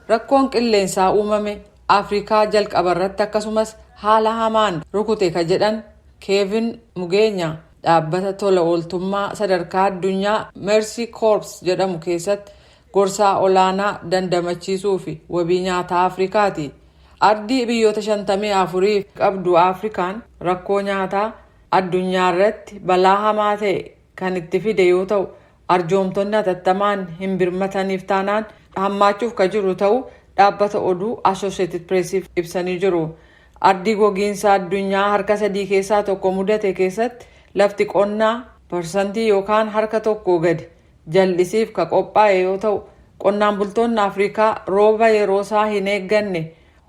Rakkoon qilleensaa uumame Afrikaa jalqabarratti akkasumas haala hamaan rukute ka jedhan Keevin Mugeenya, dhaabbata tola ooltummaa sadarkaa addunyaa Mercy Corps jedhamu keessatti gorsaa olaanaa dandamachiisuu fi wabii nyaataa Afrikaati. Ardii biyyoota 54 qabdu Afrikaan rakkoo nyaataa addunyaa irratti balaa hamaa ta'e kan itti fide yoo ta'u, arjoomtonni hatattamaan hin birmataniif taanaan hammaachuuf ka jiru ta'uu dhaabbata oduu Associated Pressiif ibsanii jiru. Ardii gogiinsa addunyaa harka sadii keessaa tokko mudate keessatti lafti qonnaa parsantii yookaan harka tokko gadi jal'isiif ka qophaa'e yoo ta'u, qonnaan bultoonni Afrikaa rooba yeroo isaa hin eegganne,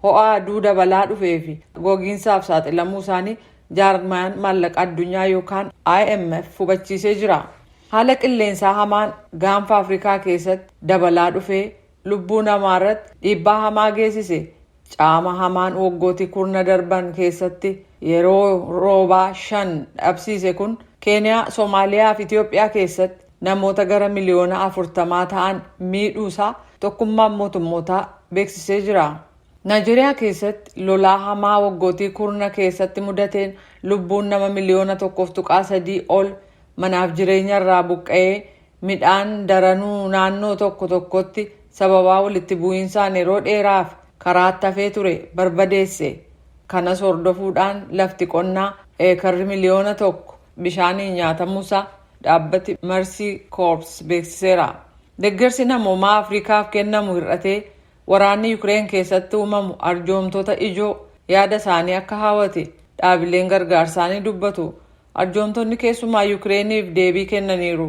ho'a aduu dabalaa dhufee fi gogiinsaaf saaxilamuu isaanii jaarmaan maallaqa addunyaa yookaan IMF hubachiisee jira. Haala qilleensaa hamaan gaanfa Afrikaa keessatti dabalaa dhufee lubbuu namaa irratti dhiibbaa hamaa geessise. Caama hamaan waggootii kurna darban keessatti yeroo roobaa shan dhabsiise kun Keeniyaa, Soomaaliyaa fi Itoophiyaa keessatti namoota gara miliyoona 40 ta'an miidhuusaa Tokkummaan Mootummootaa beeksisee jira. Naayijeriyaa keessatti lolaa hamaa waggootii kurna keessatti mudateen lubbuun nama miliyoona 1.3 ol manaaf jireenya irraa buqqa'ee, midhaan daranuu naannoo tokko tokkotti sababaa walitti bu'iinsaan yeroo dheeraaf karaatti hafee ture barbadeesse. Kanas hordofuudhaan lafti qonnaa eekarri miliyoona 1 bishaaniin nyaatamuusaa dhaabbati Mercy Corps beeksiseera. Deeggarsi namoomaa Afrikaaf kennamu hir'atee waraanni Yukireen keessatti uumamu arjoomtota ijoo yaada isaanii akka hawate dhaabileen gargaarsaa ni dubbatu. Arjoomtonni keessumaa Yukireeniif deebii kennaniiru.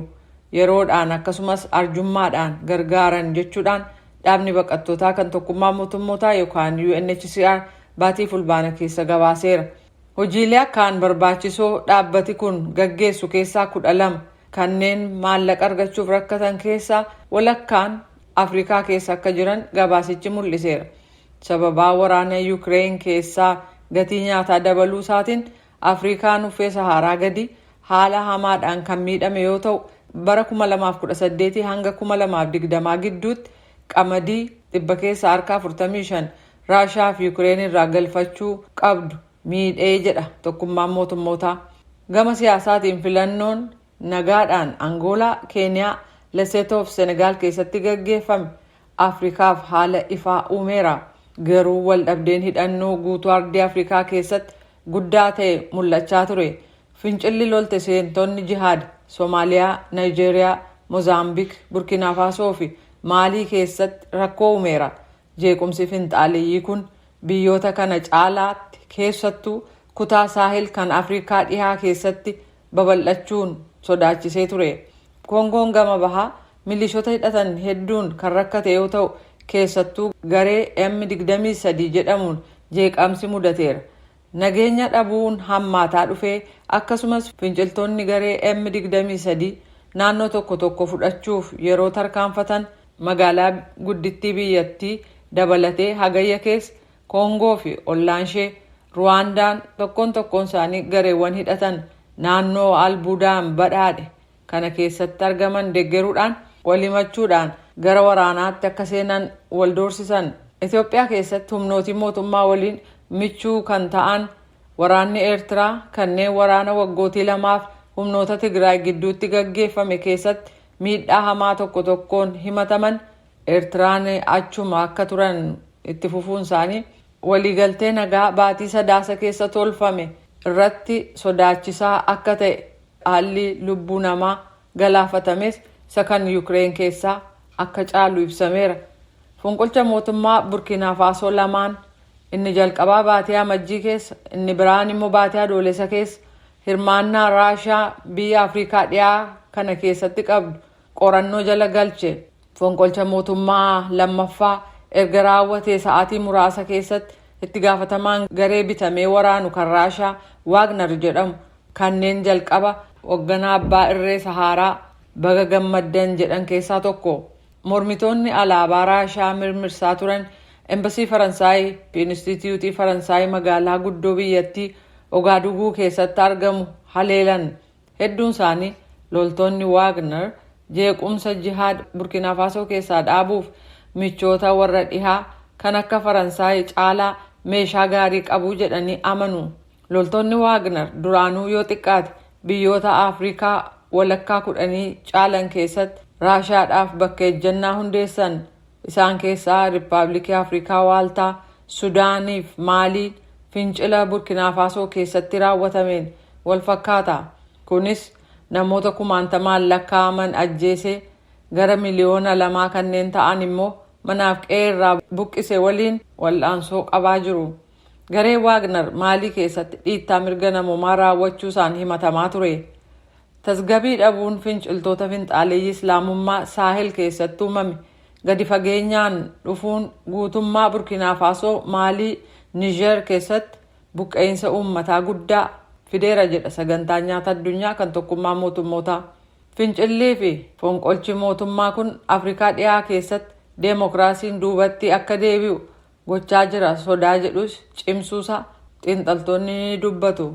Yeroodhaan akkasumas arjummaadhaan gargaaran jechuudhaan dhaabni baqattootaa kan Tokkummaa Mootummootaa yookaan UNHCR baatii Fulbaana keessa gabaaseera. Hojiilee akkaan barbaachisoo dhaabbati kun gaggeessu keessaa 12 kanneen maallaqa argachuuf rakkatan keessaa walakkaan Afrikaa keessa akka jiran gabaasichi mul'iseera. Sababaa waraana Yukireen keessaa gatii nyaataa dabaluu isaatiin Afrikaan uffee Saharaa gadi haala hamaadhaan kan miidhame yoo ta'u, bara 2018 hanga 2020 gidduutti qamadii 45% Raashaa fi Yukireen irraa galfachuu qabdu miidhee jedha Tokkummaan Mootummootaa. Gama siyaasaatiin filannoon nagaadhaan Angoolaa, Keeniyaa, Lesetoo fi Senegaal keessatti gaggeeffame Afrikaaf haala ifaa uumeera. Garuu wal dhabdeen hidhannoo guutuu ardii Afrikaa keessatti guddaa ta'e mul'achaa ture. Fincilli lolte seentonni jihaad Soomaaliyaa, Naayijeeriyaa, Moozaambiik, Burkiinaa Faasoo fi Maalii keessatti rakkoo uumeera. Jeequmsi finxaaleeyyii kun biyyoota kana caalaatti keessattuu kutaa Saahil kan Afrikaa Dhihaa keessatti babal'achuun sodaachisee ture. Koongoon gama bahaa milishoota hidhatan hedduun kan rakkate yoo ta'u, keessattuu garee M23 jedhamuun jeeqamsi mudateera. Nageenya dhabuun hammaataa dhufee akkasumas finciltoonni garee M23 naannoo tokko tokko fudhachuuf yeroo tarkaanfatan, magaalaa guddittii biyyattii dabalatee Hagayya keessa Koongoo fi ollaan ishee Ruwaandaan tokkoon tokkoon isaanii gareewwan hidhatan naannoo albuudaan badhaadhe kana keessatti argaman deeggaruudhaan wal himachuudhaan gara waraanaatti akka seenan wal doorsisan. Itoophiyaa keessatti humnootii mootummaa waliin michuu kan ta'an waraanni Eertiraa kanneen waraana waggootii 2f humnoota Tigraay gidduutti gaggeeffame keessatti miidhaa hamaa tokko tokkoon himataman Eertiraan achuma akka turan itti fufuun isaanii waliigaltee nagaa baatii Sadaasa keessa tolfame irratti sodaachisaa akka ta'e, haalli lubbuu namaa galaafatames isa kan Yukireen keessaa akka caalu ibsameera. Fonqolcha mootummaa Burkiinaa Faasoo lamaan, inni jalqabaa baatii Amajjii keessa, inni biraan immoo baatii Adoolessa keessa, hirmaannaa Raashaa biyya Afrikaa Dhiyaa kana keessatti qabdu qorannoo jala galche. Fonqolcha mootummaa lammaffaa erga raawwatee sa'aatii muraasa keessatti itti gaafatamaan garee bitamee waraanu kan Raashaa Waagner jedhamu kanneen jalqaba hoogganaa abbaa irree Sahaaraa baga gammaddan jedhan keessaa tokko. Mormitoonni alaabaa Raashaa mirmirsaa turan embasii Faransaay fi Inistituutii Faransaay magaalaa guddoo biyyattii Ogaaduguu keessatti argamu haleelan. Hedduun isaanii loltoonni Waagner jeequmsa jihaad Burkiinaa Faasoo keessaa dhaabuuf Michoota warra dhihaa kan akka Faransaay caalaa meeshaa gaarii qabu jedhanii amanu. Loltoonni Waagner duraanuu yoo xiqqaate biyyoota Afrikaa walakkaa 10 caalan keessatti Raashaadhaaf bakka ejjennaa hundeessan. Isaan keessaa Riippaabilikii Afrikaa Waaltaa, Sudaaniif Maalii fincila Burkinafaasoo keessatti raawwatameen wal fakkaata. Kunis namoota kumaantamaan lakkaa'aman ajjeesee, gara miliyoona 2 kanneen ta'an immoo manaaf qe'ee irraa buqqise waliin wal'aansoo qabaa jiru. Garee Waagner Maalii keessatti dhiittaa mirga namoomaa raawwachuu isaan himatamaa ture. Tasgabii dhabuun finciltoota finxaaleeyyii Islaamummaa Saahel keessatti uumame gadi fageenyaan dhufuun guutummaa Burkinafaasoo, Maalii, Niijer keessatti buqqa'insa uummataa guddaa fideera jedha Sagantaa Nyaata Addunyaa kan Tokkummaa Mootummootaa. Fincillii fi fonqolchi mootummaa kun Afrikaa Dhihaa keessatti deemokiraasiin duubatti akka deebi'u gochaa jira sodaa jedhus cimsuusaa xiinxaltoonni ni dubbatu.